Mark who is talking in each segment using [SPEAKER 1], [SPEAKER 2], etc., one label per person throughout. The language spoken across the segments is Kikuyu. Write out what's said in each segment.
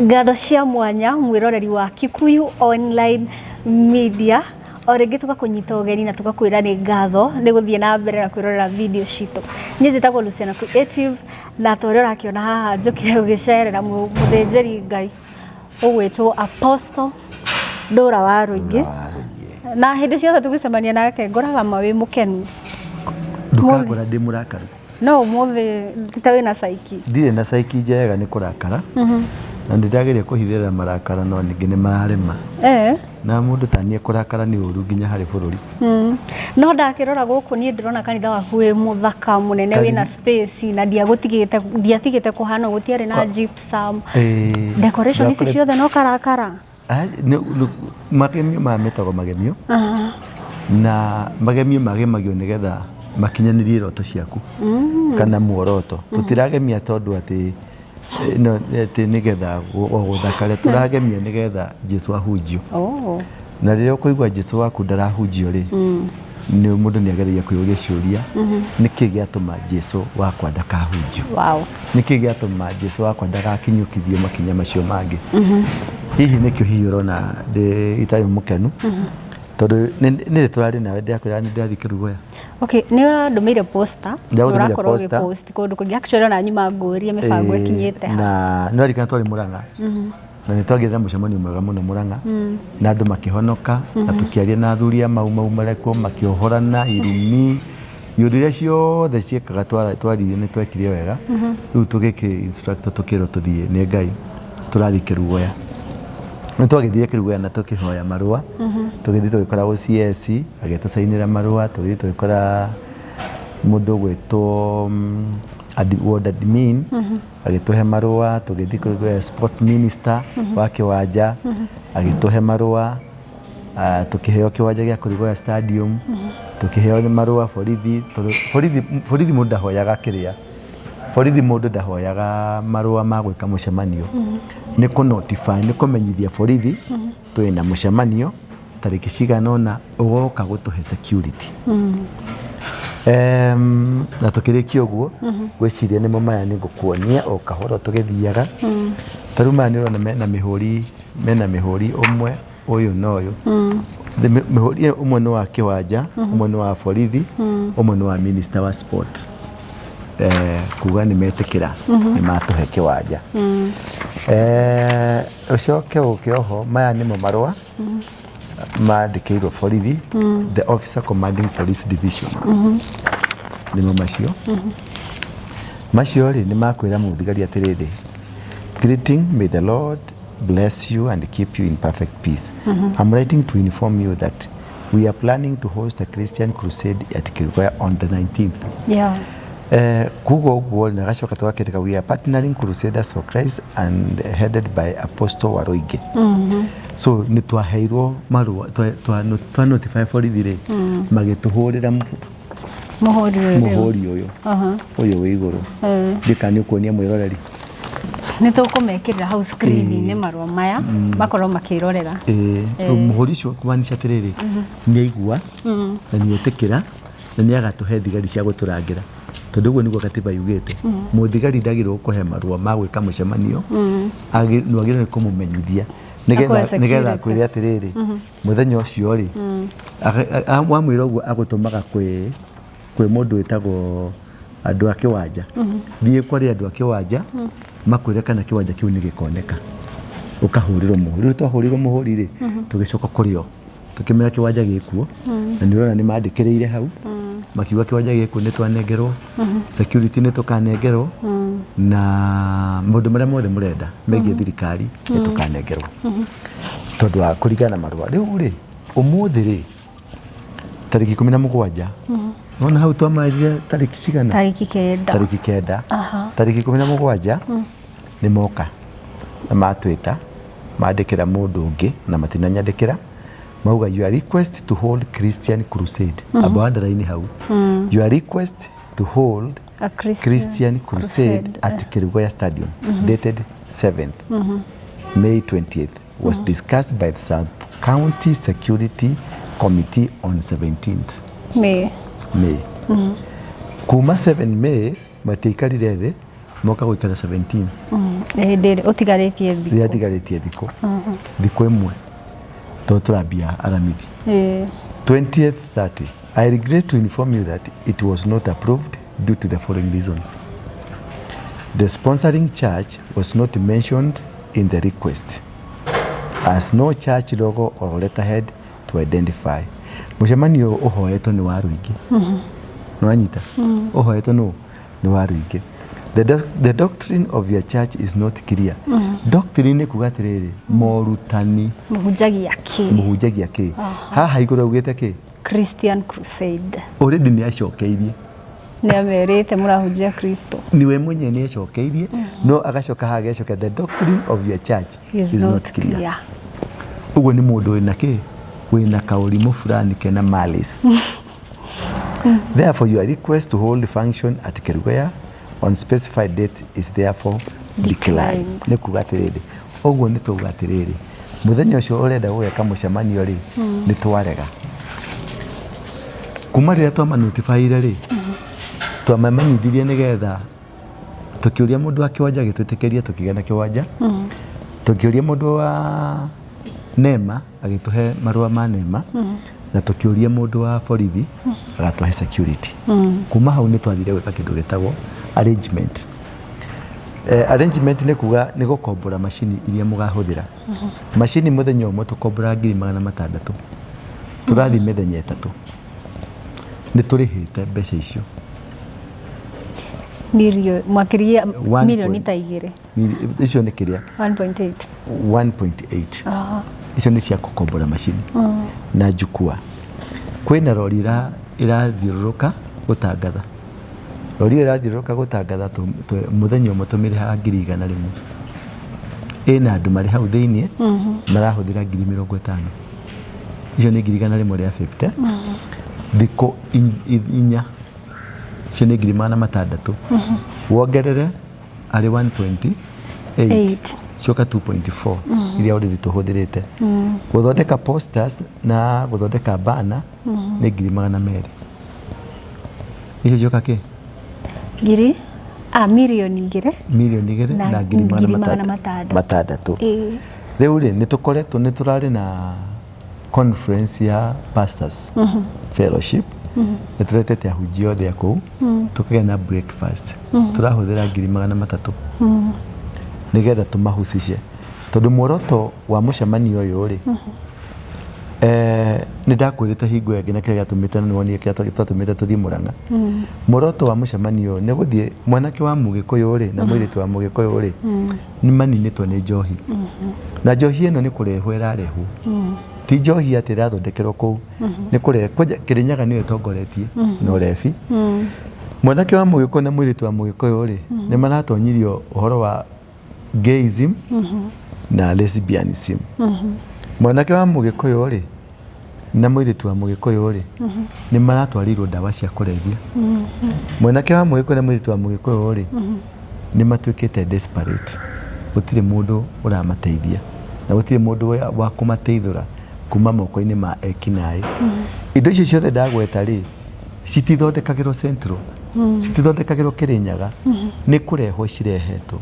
[SPEAKER 1] Ngatho cia mwanya mwĩroreri wa Kikuyu Online Media, o rĩngĩ tũgakũnyita ũgeni na tũgakwĩra nĩ ngatho nĩ gũthiĩ na mbere na kwĩrorera video citũ. Niĩ njĩtagwo Luciana Creative, na ta ũrĩa ũrakĩona haha njũkire gũgĩcerera mũthĩnjĩri Ngai ũgwĩtwo Apostle Ndũra wa Rũingĩ, na hĩndĩ ciothe tũgĩcemania nake ngoraga ma wĩ mũkenu.
[SPEAKER 2] Ndũkangora ndĩ mũrakaru.
[SPEAKER 1] No ũmũthĩ ti ta wĩna caiki.
[SPEAKER 2] Ndirĩ na caiki njega, nĩ kũrakara, na nĩ ndĩrageria kũhithĩrĩra marakara, no ningĩ nĩ mararema. Na mũndũ ta niĩ kũrakara nĩ ũru nginya harĩ bũrũri.
[SPEAKER 1] No ndakĩrora gũkũ niĩ ndĩrona kanitha waku wĩ mũthaka mũnene, wĩna space, na ndiagũtigĩte ndiatigĩte kũhana ũguo, gũtiarĩ na gypsum. Decoration ici ciothe no karakara.
[SPEAKER 2] Magemio maya metagwo magemio, na magemio magemagio nĩgetha makinyanĩrie iroto ciaku kana muoroto. Tũtiragemia tondũ atĩ no atĩ nĩgetha o gũthakare, tũragemia nĩgetha Jesu ahunjio. Na rĩrĩa ũkũigua Jesu waku ndarahunjio rĩ, nĩ mũndũ nĩ ageragia kwĩyũria ciũria, nĩkĩ gĩatũma Jesu wakwa ndakahunjio? Nĩkĩ gĩatũma Jesu wakwa ndagakinyũkithio makinya macio mangĩ? Hihi nĩkĩo hihi ũrona ndĩ itarĩ mũkenu, tondũ nĩ tũrarĩ nawe ndĩrakwĩra nĩ ndĩrathiĩ Kĩrugoya.
[SPEAKER 1] Okay, nĩ ũrandũmĩire poster na
[SPEAKER 2] Ndagũtũmĩire
[SPEAKER 1] ũrakorwo
[SPEAKER 2] poster.
[SPEAKER 1] ũgĩpost kũndũ kũingĩ. Actually ona nyuma ngũrie mĩbango ĩkinyĩte ha.
[SPEAKER 2] Na nĩ ũraririkana twarĩ Mũrang'a, na nĩ twagĩire na mũcemanio mwega mũno Mũrang'a, na andũ makĩhonoka, na tũkĩaria na athuri a Mau Mau marekwo makĩohorana irumi, iũndũ iria ciothe ciĩkaga twaririe nĩ twekire wega. Rĩu tũgĩkĩ instruct, tũkĩrwo tũthiĩ nĩ Ngai, tũrathiĩ Kĩrugoya. Nĩ twagĩthire Kĩrugoya na tũkĩhoya marũa, tũgĩthiĩ tũgĩkora OCS agĩtũcainĩra marũa, tũgĩthiĩ tũgĩkora mũndũ ũgwĩtwo ward admin agĩtũhe marũa, tũgĩthiĩ kwĩ sports minister wa kĩwanja agĩtũhe marũa, tũkĩheo kĩwanja gĩa Kĩrugoya Stadium, tũkĩheo marũa borithi, tondũ borithi mũndũ ndahoyaga kĩrĩa, borithi mũndũ ndahoyaga marũa ma gwĩka mũcemanio, nĩ kũ notify, nĩ kũmenyithia borithi twĩna mũcemanio tarĩki cigana ũna, ũgoka gũtũhe security. Na tũkĩrĩkia ũguo, ngwĩciria nĩmo maya nĩ ngũkuonia o kahora tũgĩthiaga. Ta rĩu maya nĩ ũrona mena mĩhũri ũmwe ũyũ na ũyũ. Mĩhũri ĩyo, ũmwe nĩ wa kĩwanja, ũmwe nĩ wa borithi, ũmwe nĩ wa minister wa sport, kuga nĩ metĩkĩra nĩ matũhe kĩwanja. Ũcoke ũke oho, maya nĩmo marũa mandĩkĩirwo borithi, the officer commanding police division, nĩmo macio. Macio rĩ, nĩ makwĩra mũthigari atĩrĩrĩ, "Greeting, may the Lord bless you and keep you in perfect peace. I'm writing to inform you that we are planning to host a Christian crusade at Kerugoya on the 19th." Kuga ũguo na gacoka tũgakĩrĩka, "We are partnering Crusaders for Christ and headed by Apostle Waruinge." So nĩ twaheirwo marũa, twa notify borithi rĩ, magĩtũhũrĩra
[SPEAKER 1] mũhũri ũyũ rĩu.
[SPEAKER 2] Mũhũri ũyũ ũyũ wĩ igũrũ, ndika nĩ ũkuonia mwĩroreri.
[SPEAKER 1] Nĩ tũkũmekĩrĩra hau screen-inĩ marũa maya makorwo makĩrorera.
[SPEAKER 2] Ĩĩ, so mũhũri ũcio kũmaanisha atĩrĩrĩ, nĩ aigua na nĩ etĩkĩra na nĩ agatũhe thigari cia gũtũrangĩra, tondũ ũguo nĩguo katiba yugĩte, mũthigari ndagĩrĩirwo gũkũhe marũa ma gwĩka mũcemanio, nĩ wagĩrĩirwo nĩ kũmũmenyithia nĩgetha
[SPEAKER 1] Akũhe security.
[SPEAKER 2] Nĩgetha akwĩre atĩrĩrĩ, mũthenya ũcio rĩ, wamwĩra ũguo, agũtũmaga kwĩ mũndũ wĩtagwo andũ a kĩwanja, thiĩ kwarĩ andũ a kĩwanja makwĩre kana kĩwanja kĩu nĩ gĩkoneka, ũkahũrĩrwo mũhũri. Rĩu twahũrĩrwo mũhũri rĩ, tũgĩcoka kũrĩ o tũkĩmera kĩwanja gĩkuo, na nĩ ũrona nĩ mandĩkĩrĩire hau makiuga kĩwanja gĩkuo, nĩ twanengerwo security, nĩ tũkanengerwo na maũndũ marĩa mothe mũrenda megiĩ thirikari nĩ tũkanengerwo, tondũ wa kũringana na marũa. Rĩu rĩ, ũmũthĩ rĩ, tarĩki 17, nona hau twamarire tarĩki cigana?
[SPEAKER 1] Tarĩki 9.
[SPEAKER 2] Tarĩki 9, tarĩki 17 nĩ moka na matwĩta, mandĩkĩra mũndũ ũngĩ na matinanyandĩkĩra, mauga, "Your request to hold Christian crusade," amba underline hau, "Your request to hold
[SPEAKER 1] A Christian,
[SPEAKER 2] Christian crusade
[SPEAKER 1] crusade,
[SPEAKER 2] at Kerugoya Stadium dated 7th May 20th was discussed by the Sub County Security Committee on 17th
[SPEAKER 1] May.
[SPEAKER 2] May." Kuma 7 May matiaikarire thĩ. Moka gwĩkĩra 17.
[SPEAKER 1] Hĩndĩ ĩrĩa ũtigarĩtie thikũ.
[SPEAKER 2] Rĩrĩa tigarĩtie thikũ 1 tondũ tũrambia Aramithi. 20th 30. I regret to inform you that it was not approved due to the following reasons. The sponsoring church was not mentioned in the request, as no church logo or letterhead to identify. Mũcemanio ũhoetwo nĩ wa rũingĩ. Nĩwanyita? Ũhoetwo nũ? Nĩ wa rũingĩ. The doctrine of your church is not clear. Doctrine nĩ kuga atĩrĩrĩ, morutani.
[SPEAKER 1] Mũhunjagia kĩ?
[SPEAKER 2] Mũhunjagia kĩ? Haha igũrũ augĩte kĩ?
[SPEAKER 1] Christian Crusade.
[SPEAKER 2] Already nĩ acokeirie.
[SPEAKER 1] Nĩ amerite mũrahunjia Kristo.
[SPEAKER 2] Niwe mwenyewe nĩ acokeirie, no agacoka haha agecokia, the doctrine of your church
[SPEAKER 1] is not clear.
[SPEAKER 2] Ũguo nĩ mũndũ wĩna kĩ? Wĩna kaũrimũ fulani kena malice. Therefore, your request to hold function at Kerugoya on specified date is therefore declined. Nĩ kuga atĩrĩrĩ, ũguo nĩ tauga atĩrĩrĩ, mũthenya ũcio ũrenda gũgeka mũcemanio rĩ, nĩ twarega. Kuma rĩrĩa twamanotifaire rĩ, twamamenyithirie nĩgetha tũkĩũria mũndũ wa kĩwanja agĩtwĩtĩkĩria tũkĩgĩa na kĩwanja, tũkĩũria mũndũ wa NEMA agĩtũhe marũa ma NEMA, na tũkĩũria mũndũ wa borithi agatũhe security. Kuma hau nĩ twathire gwĩka kĩndũ gĩtagwo arrangement. Arrangement nĩ kuga nĩ gũkombora macini iria mũgahũthĩra. Macini mũthenya ũmwe tũkombora 600,000. Tũrathiĩ mĩthenya 3. Nĩ tũrĩhĩte mbeca icio.
[SPEAKER 1] Makĩria milioni ta 2.
[SPEAKER 2] Icio nĩ kĩrĩa?
[SPEAKER 1] 1.8.
[SPEAKER 2] 1.8. Icio nĩ cia gũkombora macini na jukwaa. Kwĩna rori ĩrathiũrũrũka gũtangatha. Rori ĩyo ĩrathiũrũrũka gũtangatha mũthenya ũmwe tũmĩrĩhaga 100,000. Ĩna andũ marĩ hau thĩiniĩ marahũthĩra 50,000. Icio nĩ 150,000. Thikũ 4. Icio nĩ 600,000. Wongerere arĩ 1.8. Coka 2.4 iria already tũhũthĩrĩte. Gũthondeka posters na gũthondeka banner nĩ 200,000. Icio cioka kĩ?
[SPEAKER 1] Ngiri? Milioni 2.
[SPEAKER 2] Milioni 2 na 600,000. Rĩu rĩ, nĩ tũkoretwo nĩ tũrarĩ na conference ya pastors fellowship. Nĩ tũretete ahunjia othe a kũu, tũkagĩa na breakfast. Tũrahũthĩra 300,000. Nĩgetha tũmahucice. Tondũ muoroto wa mũcemanio ũyũ rĩ, nĩ ndakwĩrĩte hingo ĩngĩ na kĩrĩa gĩatũmĩte na nĩwonire kĩrĩa twatũmĩte tũthiĩ Mũrang'a. Muoroto wa mũcemanio ũyũ nĩ gũthiĩ mwanake wa Mũgĩkũyũ rĩ, na mũirĩtu wa Mũgĩkũyũ rĩ, nĩ maninĩtwo nĩ njohi. Na njohi ĩno nĩ kũrehwo ĩrarehwo. Ti njohi atĩ ĩrathondekerwo kũu. Nĩ kũrehwo. Kwanja Kĩrĩnyaga nĩyo ĩtongoretie na ũrebi. Mwanake wa Mũgĩkũyũ na mũirĩtu wa Mũgĩkũyũ rĩ, nĩ maratonyirio ũhoro wa gayism na lesbianism. Mwanake wa Mũgĩkũyũ rĩ, na mũirĩtu wa Mũgĩkũyũ rĩ, nĩ maratwarĩirwo ndawa cia kũrebia. Mwanake wa Mũgĩkũyũ na mũirĩtu wa Mũgĩkũyũ rĩ, nĩ matuĩkĩte desperate. Gũtirĩ mũndũ ũramateithia na gũtirĩ mũndũ wa kũmateithũra kuma moko-inĩ ma ekinaĩ. Indo icio ciothe ndagweta rĩ, citithondekagĩrwo Central, citithondekagĩrwo Kĩrĩnyaga, nĩ kũrehwo cirehetwo.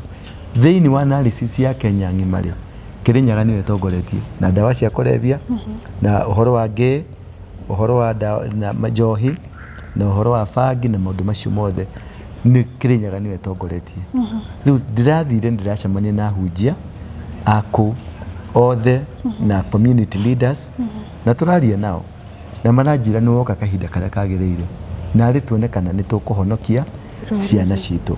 [SPEAKER 2] Thĩinĩ wa analysis ya Kenya ng'ima rĩ, Kĩrĩnyaga nĩyo ĩtongoretie na ndawa cia kũrebia, na ũhoro wa gay, ũhoro wa ndawa na njohi, na ũhoro wa bangi na maũndũ macio mothe nĩ Kĩrĩnyaga nĩyo ĩtongoretie. Rĩu ndĩrathire ndĩracemania na ahunjia a kũu othe na community leaders na tũraria nao na maranjĩra nĩ woka kahinda karĩa kagĩrĩire narĩ tuone kana nĩ tũkũhonokia ciana citũ.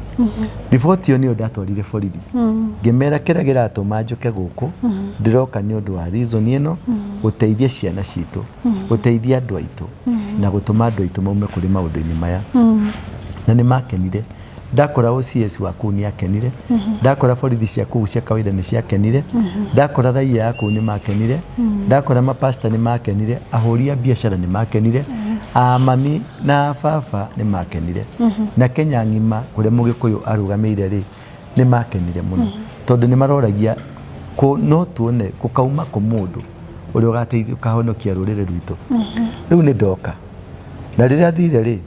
[SPEAKER 2] Riboti ĩyo nĩyo ndatwarire borithi ngĩmera kĩrĩa kĩratũma njũke gũkũ ndĩroka nĩ ũndũ wa reason ĩno, gũteithia ciana citũ, gũteithia andũ aitũ na gũtũma andũ aitũ maume kũrĩ maũndũ-inĩ maya. Na nĩ makenire. Ndakora OCS wa kũu nĩ akenire, ndakora borithi cia kũu cia kawaida nĩ ciakenire, ndakora raia a kũu nĩ makenire, ndakora mapasta nĩ makenire, ahũri a biacara nĩ makenire, amami na baba nĩ makenire. Na Kenya ng'ima kũrĩa Mũgĩkũyũ arũgamĩire rĩ, nĩ makenire mũno. Tondũ nĩ maroragia no tuone gũkauma kũ mũndũ ũrĩa ũgateithia ũkahonokia rũrĩrĩ rwitũ. Rĩu nĩ ndoka. Na rĩrĩa thire rĩ,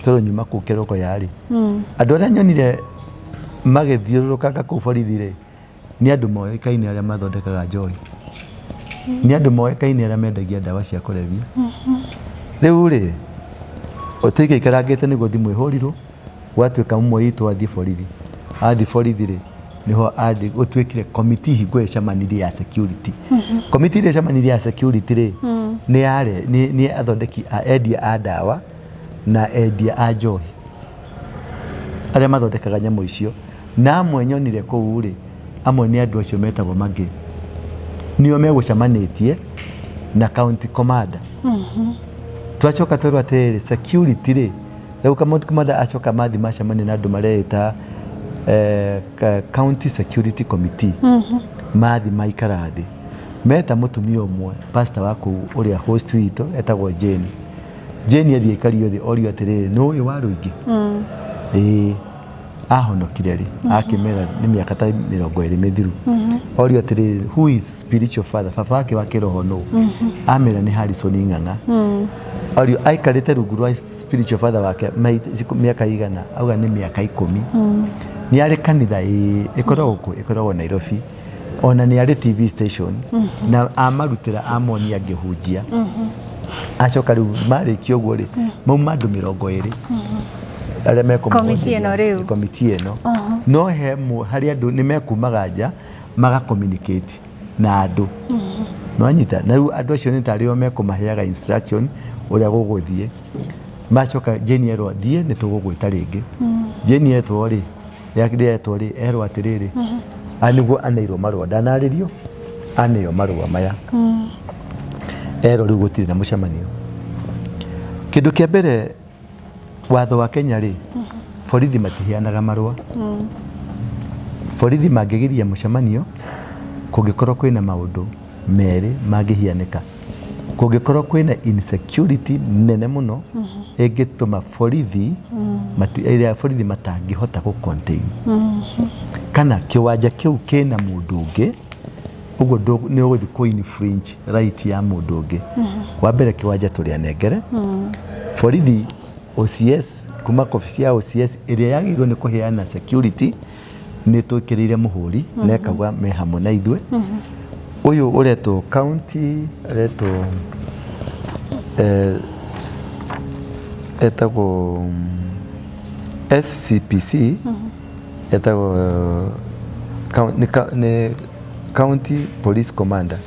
[SPEAKER 2] tondũ nyuma kũu kĩroko yarĩ. Andũ arĩa nyonire Magĩthiũrũrũkanga kũu borithi rĩ, nĩ andũ moĩkaine arĩa mathondekaga njohi, nĩ andũ moĩkaine arĩa mendagia ndawa cia kũrebia. Rĩu rĩ, tũikaikarangĩte nĩguo thimũ ĩhũrirwo, gwatuĩka ũmwe witũ athiĩ borithi. Athiĩ borithi rĩ, nĩho athiĩ gũtuĩkire komiti hingo ĩyo ĩcemanirie ya security. Komiti ĩrĩa ĩcemanirie ya security rĩ, nĩ yarĩ nĩ athondeki a endia a ndawa na endia a njohi arĩa mathondekaga nyamũ icio. Na amwe nyonire kũu rĩ, amwe nĩ andũ acio metagwo magĩ, nĩo megũcemanĩtie na county commander. Twacoka twerwo atĩrĩrĩ, security rĩ, rĩu county commander acoka mathi macemania na andũ mareĩta county security committee. Mathi maikara thĩ, meta mũtumia ũmwe pastor wa kũu ũrĩa host witũ etagwo Jane. Jane athiĩ aikario thĩ orio atĩrĩrĩ, nĩ ũĩ wa rũingĩ? Ĩĩ. Ahonokire rĩ? Akĩmera nĩ mĩaka ta 20 mĩthiru. Orio atĩrĩrĩ, who is spiritual father, baba wake wa kĩroho nũ? Amera nĩ Harrison Ng'ang'a. Orio aikarĩte rungu rwa spiritual father wake mĩaka igana? Auga nĩ mĩaka 10. Nĩ arĩ kanitha? Ĩĩ. Ĩkoragwo kũ? Ĩkoragwo Nairobi. Ona nĩ arĩ TV station na amarutĩra amonia angĩhunjia. Acoka rĩu marĩkia ũguo rĩ, mauma andũ 20 arĩa
[SPEAKER 1] Komiti ĩno rĩu.
[SPEAKER 2] Komiti ĩno no he harĩ andũ nĩ mekumaga nja maga communicate na andũ nwanyita, na rĩu andũ acio nĩ tarĩ o mekũmaheaga instruction ũrĩa gũgũthiĩ. Macoka Jane erwo, thiĩ, nĩ tũgũgwĩta rĩngĩ. Jane etwo rĩ, rĩetwo rĩ, erwo atĩrĩrĩ, a nĩguo aneirwo marũa, ndanarĩrio, aneo marũa maya, erwo rĩu gũtirĩ na mũcemanio. Kĩndũ kĩa mbere, watho wa Kenya rĩ, borithi matiheanaga marũa. Borithi mangĩgiria mũcemanio kũngĩkorwo kwĩna maũndũ merĩ mangĩhianĩka, kũngĩkorwo kwĩna insecurity nene mũno ĩngĩtũma borithi ĩrĩa borithi matangĩhota gũ contain, kana kĩwanja kĩu kĩna mũndũ ũngĩ ũguo nĩ ũgũthiĩ kũ infringe right ya mũndũ ũngĩ. Wa mbere, kĩwanja tũrĩ anengere borithi OCS, kuma obici ya OCS ĩrĩa yagĩrĩirwo nĩ kũheana security nĩ twĩkĩrĩire mũhũri na ĩkauga me hamwe na ithuĩ. Ũyũ ũretwo county, aretwo etagwo SCPC, etagwo nĩ county police commander,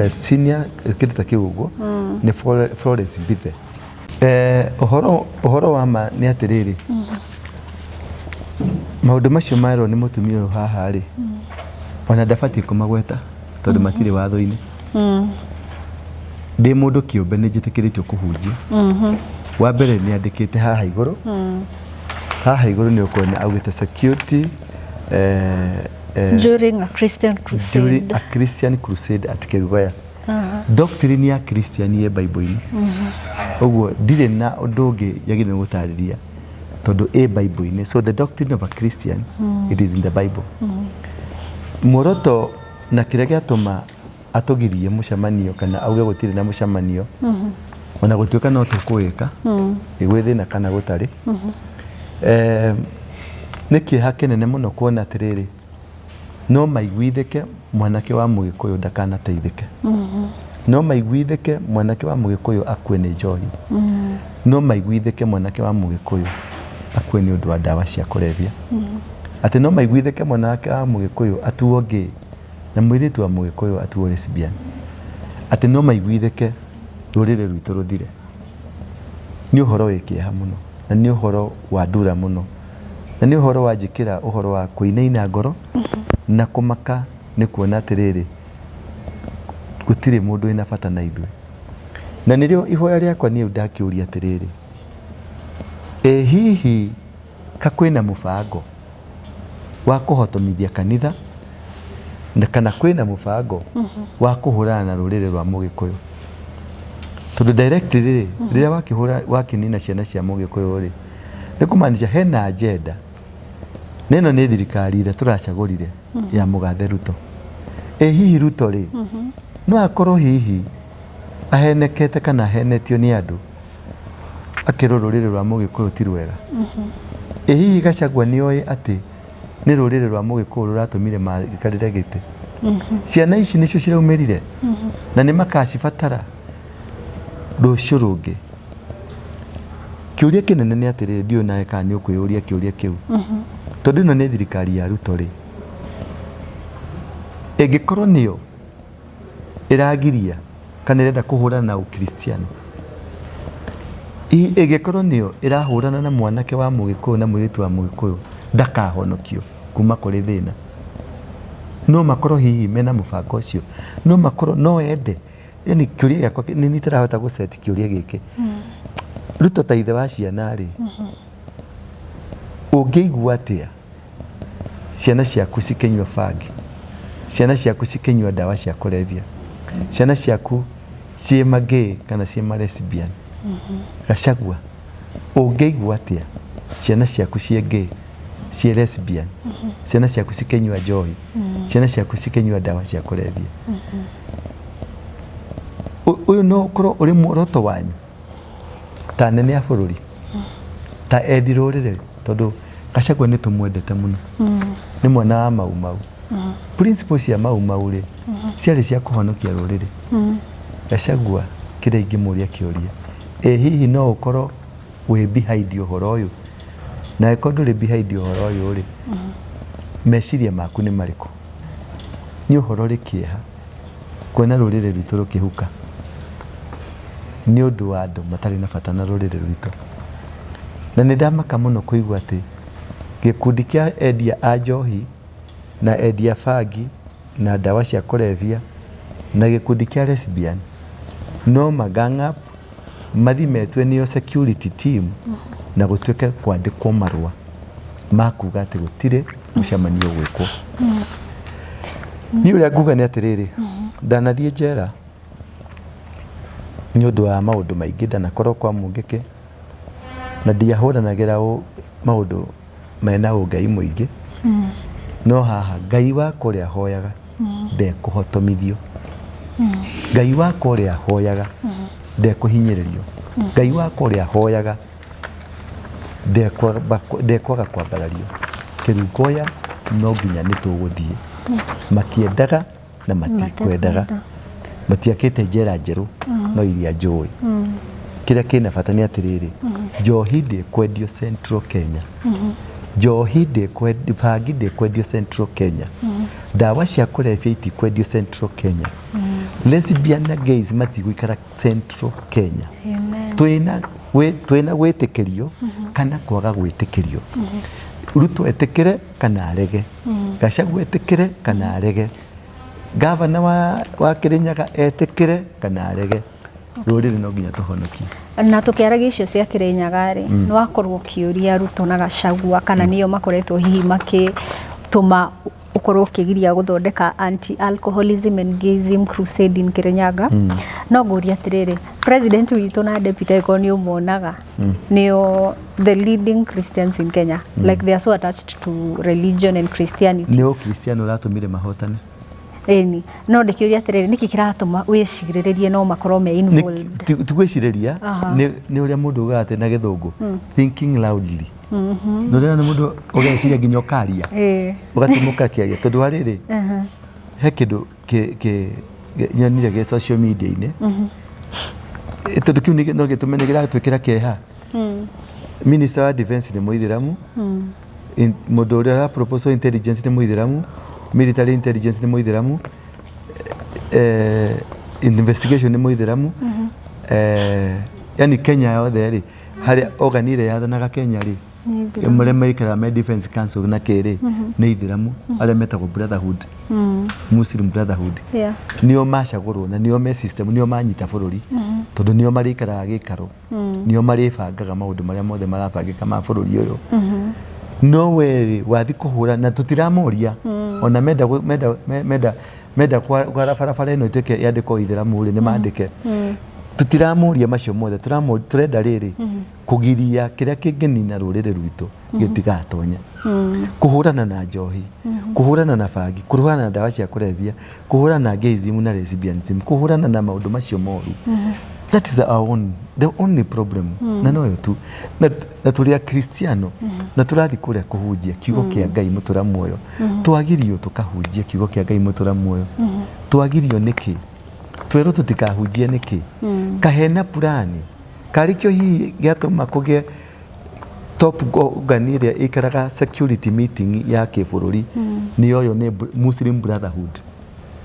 [SPEAKER 2] senior, kĩndũ ta kĩu ũguo, nĩ Florence Mbithe. Ũhoro wa ma nĩ atĩrĩrĩ, maũndũ macio merwo nĩ mũtumia ũyũ haha rĩ, ona ndabatiĩ kũmagweta tondũ matirĩ watho-inĩ. Ndĩ mũndũ kĩũmbe nĩ njĩtĩkĩrĩtio kũhunjia. Wa mbere, nĩ andĩkĩte haha igũrũ, haha igũrũ nĩ ũkuona augĩte security
[SPEAKER 1] during a Christian crusade.
[SPEAKER 2] During a Christian crusade at Kerugoya. Doctrine ya Christian ĩ Bible-inĩ, ũguo ndirĩ na ũndũ ũngĩ njagĩrĩirwo gũtarĩria tondũ ĩ Bible-inĩ. So the doctrine of a Christian, it is in the Bible. Muoroto na kĩrĩa gĩatũma atũgirie mũcemanio kana auge gũtirĩ na mũcemanio, ona gũtuĩka no tũkũwĩka gwĩ thĩna kana gũtarĩ, nĩ kĩeha kĩnene mũno kuona atĩrĩrĩ, no maiguithĩke mwanake wa Mũgĩkũyũ ndakanateithĩke, no maiguithĩke mwanake wa Mũgĩkũyũ akue nĩ njohi, no maiguithĩke mwanake wa Mũgĩkũyũ akue nĩ ũndũ wa ndawa cia kũrebia, atĩ no maiguithĩke mwanake wa Mũgĩkũyũ atuo gay na mũirĩtu wa Mũgĩkũyũ atuo lesbian, atĩ no maiguithĩke rũrĩrĩ rwitũ rũthire. Nĩ ũhoro wĩ kĩeha mũno na nĩ ũhoro wa ndura mũno na nĩ ũhoro wa njĩkĩra ũhoro wa kũinaina ngoro na kũmaka nĩ kuona atĩrĩrĩ, gũtirĩ mũndũ wĩna bata na ithuĩ. Na nĩrĩo ihoya rĩakwa niĩ ndakĩũria atĩrĩrĩ, ĩ hihi ka kwĩna mũbango wa kũhotomithia kanitha na kana kwĩna mũbango wa kũhũrana na rũrĩrĩ rwa Mũgĩkũyũ? Tondũ directly rĩ, rĩrĩa wakĩhũra wakĩnina ciana cia Mũgĩkũyũ rĩ, nĩ kũmaanisha hena agenda. Na ĩno nĩ thirikari ĩrĩa tũracagũrire ya mũgathe Ruto. Ĩ hihi Ruto rĩ, no akorwo hihi ahenekete kana ahenetio nĩ andũ akĩrwo rũrĩrĩ rwa Mũgĩkũyũ ti rwega? Ĩ hihi Gachagua nĩ oĩ atĩ nĩ rũrĩrĩ rwa Mũgĩkũyũ rũratũmire maikarĩre gĩtĩ? Ciana ici nĩcio ciraumĩrire na nĩ makacibatara rũciũ rũngĩ. Kĩũria kĩnene nĩ atĩrĩrĩ, ndiũĩ nawe kana nĩ ũkwĩyũria kĩũria kĩu, tondũ ĩno nĩ thirikari ya Ruto rĩ, ĩngĩkorwo nĩyo ĩragiria kana ĩrenda kũhũrana na ũkristiano, ĩngĩkorwo nĩyo ĩrahũrana na mwanake wa Mũgĩkũyũ na mũirĩtu wa Mũgĩkũyũ ndakahonokio kuma kũrĩ thĩna, no makorwo hihi mena mũbango ũcio, no makorwo no ende. Yani kĩũria gĩakwa nĩ itarahota gũceti kĩũria gĩkĩ. Ruto ta ithe wa ciana rĩ, ũngĩigua atĩa ciana ciaku cikĩnyua bangi, ciana ciaku cikĩnyua ndawa cia kũrebia, ciana ciaku ciĩ magay kana ciĩ ma lesbian? Gachagua, ũngĩigua atĩa ciana ciaku ciĩ gay, ciĩ lesbian, ciana ciaku cikĩnyua njohi, ciana ciaku cikĩnyua ndawa cia kũrebia? Ũyũ no ũkorwo ũrĩ muoroto wanyu ta anene a bũrũri, ta endi rũrĩrĩ? Tondũ Gachagua nĩ tũmwendete mũno, nĩ mwana wa Mau Mau. Principle cia Mau Mau rĩ, ciarĩ cia kũhonokia rũrĩrĩ. Gachagua, kĩrĩa ingĩmũria kĩũria, ĩ hihi no ũkorwo wĩ behind ũhoro ũyũ? Na angĩkorwo ndũrĩ behind ũhoro ũyũ rĩ, meciria maku nĩ marĩkũ? Nĩ ũhoro ũrĩ kĩeha kuona rũrĩrĩ rwitũ rũkĩhuka nĩ ũndũ wa andũ matarĩ na bata na rũrĩrĩ rwitũ. Na nĩ ndamaka mũno kũigua atĩ gĩkundi kĩa endia a njohi na endia bangi na ndawa cia kũrebia na gĩkundi kĩa lesbian no ma gang up mathi metue nĩo security team na gũtuĩke kwandĩkwo marũa ma kuga atĩ gũtirĩ mũcemanio ũgwĩkwo. Niĩ ũrĩa nguga nĩ atĩrĩrĩ, ndanathiĩ njera nĩ ũndũ wa maũndũ maingĩ, ndanakorwo kwa Mũngĩkĩ na ndiahũranagĩra maũndũ mena ũngai mũingĩ, no haha Ngai wakwa ũrĩa hoyaga ndekũhotomithio, Ngai wakwa ũrĩa hoyaga ndekũhinyĩrĩrio, Ngai wakwa ũrĩa hoyaga ndekwaga kwambarario. Kĩrungoya no nginya nĩ tũgũthiĩ makĩendaga na matikwendaga. Matiakĩte njera njerũ no iria njũĩ. Kĩrĩa kĩna bata nĩ atĩrĩrĩ, njohi ndĩkwendio Central Kenya, njohi ndĩkwendio, bangi ndĩkwendio Central Kenya, ndawa cia kũrebia itikwendio Central Kenya, lesbian na gays matigũikara Central Kenya.
[SPEAKER 1] Amen.
[SPEAKER 2] Twĩna gwĩtĩkĩrio kana kwaga gwĩtĩkĩrio, Ruto etĩkĩre kana arege, Gachagua etĩkĩre kana arege, gavana wa Kĩrĩnyaga etĩkĩre kana arege, rũrĩrĩ no nginya tũhonokie.
[SPEAKER 1] Na tũkĩaragia icio cia Kĩrĩnyaga rĩ, nĩ wakorwo ũkĩũria Ruto na Gachagua kana nĩo makoretwo hihi makĩtũma ũkorwo ũkĩgiria gũthondeka anti alcoholism and gayism crusade in Kirinyaga. No ngũria atĩrĩrĩ, president witũ na deputy, angĩkorwo nĩ ũmonaga, nĩo the leading Christians in Kenya, like they are so attached to religion and Christianity.
[SPEAKER 2] Nĩ ũkristiano ũratũmire mahotane.
[SPEAKER 1] Ĩni, no ndĩkĩũria atĩrĩrĩ, nĩkĩ kĩratũma wĩcirĩrĩrie no makorwo me involved?
[SPEAKER 2] Ti gwĩcirĩria, nĩ ũrĩa mũndũ ugaga atĩ na gĩthũngũ "thinking loudly". Nĩ ũrĩa nĩ mũndũ ũgeciria nginya ũkaria, ũgatumũka kĩaria, tondũ wa rĩrĩ, he kĩndũ nyonire gĩ social media-inĩ. Tondũ kĩu no gĩtũme nĩ kĩratwĩkĩra kĩeha. Minister wa defense nĩ mũithĩramu, mũndũ ũrĩa ũra proposal intelligence nĩ mũithĩramu, military intelligence nĩ mũithĩramu, investigation nĩ mũithĩramu. Yani Kenya yothe rĩ, harĩa organ ĩrĩa yathanaga Kenya rĩ, marĩa maikaraga me defense council na kĩrĩ nĩ ithĩramu, arĩa metagwo Brotherhood, Muslim Brotherhood. Nĩo macagũrwo na nĩo me system, nĩo manyita bũrũri, tondũ nĩo marĩikaraga gĩikaro, nĩo marĩbangaga maũndũ marĩa mothe marabangĩka ma bũrũri ũyũ. No we rĩ, wathi kũhũra na tũtiramoria ona menda menda kwara barabara ĩno ĩtuĩke yandĩkwo ithĩramu rĩ, nĩ mandĩke. Tũtiramũria macio mothe. Tũrenda rĩrĩ, kũgiria kĩrĩa kĩngĩnina rũrĩrĩ rwitũ gĩtigatonye, kũhũrana na njohi, kũhũrana na bangi, kũhũrana na ndawa cia kũrebia, kũhũrana na gayism na lesbianism, kũhũrana na maũndũ macio moru. That is our own, the only problem. Na noyo tu na tũrĩ akristiano na tũrathiĩ kũrĩa kũhunjia kiugo kĩa Ngai mũtũra muoyo. Twagirio tũkahunjia kiugo kĩa Ngai mũtũra muoyo. Twagirio nĩkĩ? Twerwo tũtikahunjie nĩkĩ? Kahena purani karĩ kĩo hihi gĩatũma kũgĩe top organ ĩrĩa ĩikaraga security meeting ya kĩbũrũri nĩ ũyũ nĩ Muslim Brotherhood,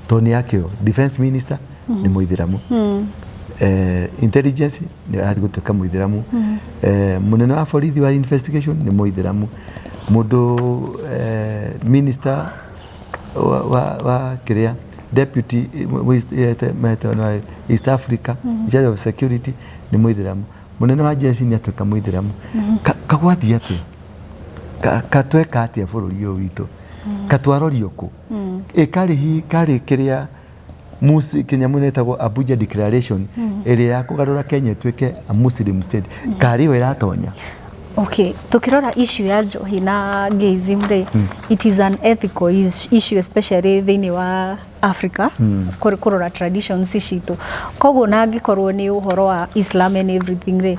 [SPEAKER 2] tondũ nĩ yakĩo defense minister nĩ mũithĩramu, intelligence nĩ arathiĩ gũtuĩka mũithĩramu, mũnene wa borithi wa investigation nĩ mũithĩramu, mũndũ minister wa kĩrĩa deputy East Africa in charge of security nĩ mũithĩramu, mũnene wa jeshi nĩ atuĩka mũithĩramu. Kagwathiĩ atĩa? Katweka atĩa bũrũri ũyũ witũ? Katwarorio kũ? Ĩ karĩ hi karĩ kĩrĩa musi kĩnyamũ ĩtagwo Abuja Declaration ĩrĩa ya kũgarũra Kenya ĩtuĩke a Muslim state, karĩ yo ĩratonya?
[SPEAKER 1] Okay, tukirora issue ya njohi na gayism rĩ, it is an ethical issue, especially thĩinĩ wa Africa, kũrora traditions citũ. Koguo na angĩkorwo nĩ ũhoro wa Islam and everything rĩ,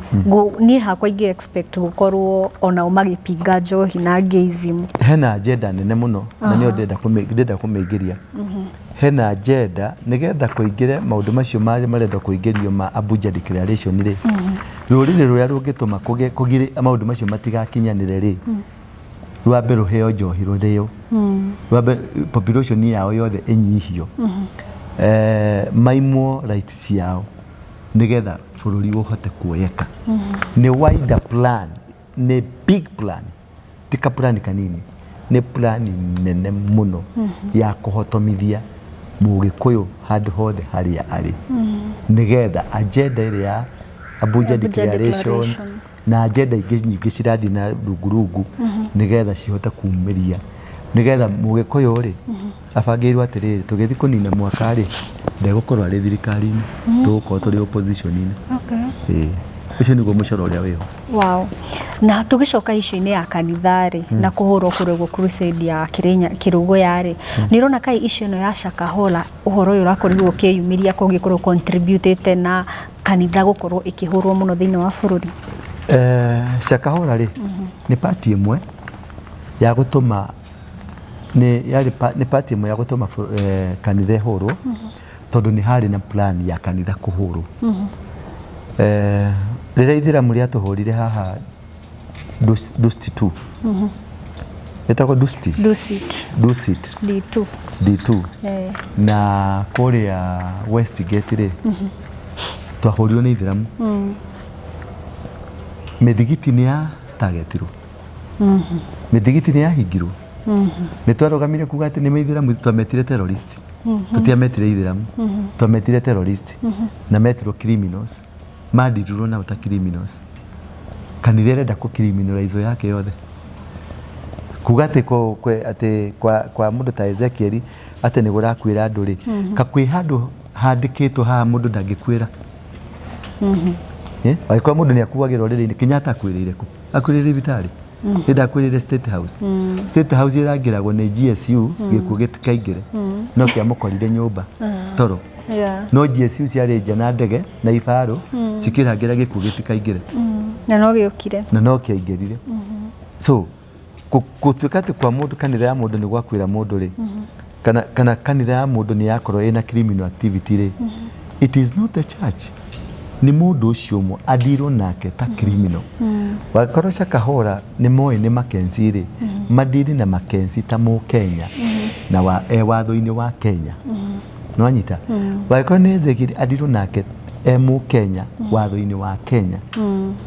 [SPEAKER 1] niĩ hakwa ingĩ expect gũkorwo onao magĩpinga njohi na gayism.
[SPEAKER 2] Hena agenda nene mũno na nĩyo ndĩrenda kũmĩingĩria. Hena agenda nĩgetha kũingĩre maũndũ macio marĩa marenda kũingĩrio ma Abuja Declaration rĩ, rũrĩrĩ rũrĩa rũngĩtũma kũgĩe kũgirĩ maũndũ macio matigakinyanĩre rĩ, rwambe rũheo njohi rũrĩo, rwambe population yao yothe ĩnyihio, maimwo right ciao nĩgetha bũrũri ũhote kuoyeka. Nĩ wider plan, nĩ big plan, ti ka plan kanini, nĩ plan nene mũno ya kũhotomithia mũgĩkũyũ handũ hothe harĩa arĩ, nĩgetha agenda ĩrĩa ya Abuja
[SPEAKER 1] Abuja
[SPEAKER 2] Declarations
[SPEAKER 1] Declaration.
[SPEAKER 2] na agenda ingĩ nyingĩ cirathiĩ na rungu rungu, nĩgetha cihote kumĩria, nĩgetha mũgĩkũyũ rĩ abangĩirwo atĩrĩrĩ, tũgĩthiĩ kũnina mwaka rĩ, ndegũkorwo arĩ thirikari-inĩ, tũgũkorwo tũrĩ opposition-inĩ. Ĩĩ. Ũcio nĩguo mũcoro ũrĩa wĩho.
[SPEAKER 1] Wow. Na tũgĩcoka issue-inĩ ya kanitha rĩ, na kũhũrwo kũrĩa crusade ya Kĩrĩnya Kĩrũgũya rĩ, nĩ ũrona kai issue ĩno ya Shakahola, ũhoro ũyũ ũrakorirwo ũkĩyumĩria kũngĩkorwo contributĩte na kanitha gũkorwo ĩkĩhũrwo mũno thĩinĩ wa bũrũri?
[SPEAKER 2] Shakahola rĩ, nĩ pati ĩmwe ya gũtũma nĩ yarĩ nĩ pati ĩmwe ya gũtũma kanitha ĩhũrwo, tondũ nĩ harĩ na plan ya kanitha kũhũrwo. Rĩrĩa ithĩramu rĩatũhũrire haha Dusit 2, ĩtagwo Dusit.
[SPEAKER 1] Dusit.
[SPEAKER 2] Dusit.
[SPEAKER 1] D2.
[SPEAKER 2] D2. Na kũrĩa Westgate rĩ, twahũrirwo nĩ ithĩramu, mĩthigiti nĩ ya tagetirwo, mĩthigiti nĩ yahingirwo. Nĩ twarũgamire kuga atĩ nĩ mĩithĩramu, twametire terrorist, tũtiametire ithĩramu, twametire terrorist na metirwo criminals, mandirirwo nao ta criminals. Kanitha ĩrenda kũ criminalize yake yothe, kuga atĩ atĩ kwa mũndũ ta Ezekiel atĩ nĩ gũrakuĩra andũ rĩ, kakwĩ handũ handĩkĩtwo haha mũndũ ndangĩkuĩra? Eh, angĩkorwo mũndũ nĩ akuagĩra ũrĩrĩ-inĩ, Kenyatta akuĩrĩire kũ? Akuĩrĩire thibitarĩ? Nĩ ndakuĩrĩire State House? State House ĩrangĩragwo nĩ GSU gĩkuũ gĩtikaingĩre, no kĩamũkorire nyũmba toro. No GSU ciarĩ nja na ndege na ibarũ cikĩrangĩra gĩkuũ gĩtikaingĩre.
[SPEAKER 1] Na no gĩũkire.
[SPEAKER 2] Na no kĩaingĩrire. So gũtuĩka atĩ kwa mũndũ, kanitha ya mũndũ nĩ gwakuĩra mũndũ rĩ, kana kanitha ya mũndũ nĩ yakorwo ĩna criminal activity rĩ, it is not the church, nĩ mũndũ ũcio ũmwe adirwo nake ta criminal. Wakorwo Shakahola nĩ moĩ nĩ Mackenzie rĩ, madiri na Mackenzie ta mũkenya na wa, e watho-inĩ wa Kenya, nĩwanyita? Wangĩkorwo nĩ Ezekiel, adirwo nake e mũkenya watho-inĩ wa Kenya.